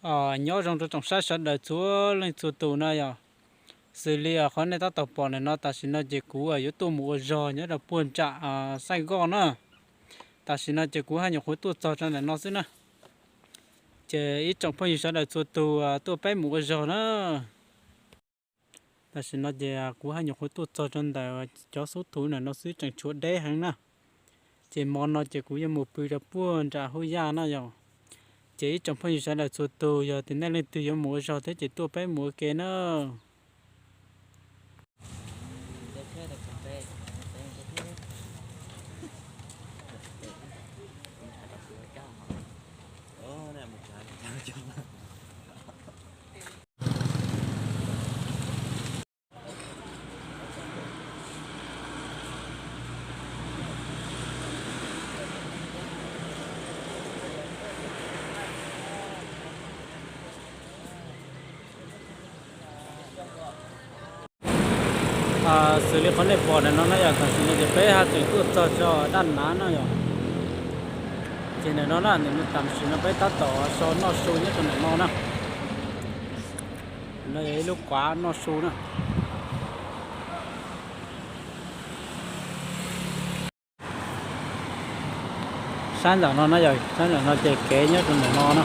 Nyob zoo rau tsoom saib sawv daws txhua leej txhua tus na yog. Xws li qhov nej tab tom pom ntawm no, tam sim no ces kuv yuav tuaj mus ua zog nyob rau puag nram Xaij Nkoj na. Tam sim no ces kuv haj nyuam qhuav tuaj txog rau ntawm no xwb na. Ces ib tsoom phooj ywg sawv daws txhua tus tuaj peb mus ua zog na. Tam sim no ces kuv haj nyuam qhuav tuaj txog rau ntawm cov xub thu ntawm no xwb, tseem tshuav deb heev na. Ces hmo no ces kuv yuav mus pw rau puag nram Hub Yaj na yog. Ces ib tsoom phooj ywg sawv daws txhua tus, yog tias nej leej twg yuav mus ua zog thiab ces tuaj peb mus ua ke na. Xws li qhov nej pom ntawm no na yog, tam sim no ces peb haj tseem tuaj txog rau Daj Nav na yog. Ces ntawm no na, tam sim no peb tab tom so noj su nyob rau ntawm no na. No yog ib lub kuav noj su na. Sab ntawm no na yog, sab ntawm no ces kev nyob rau ntawm no na.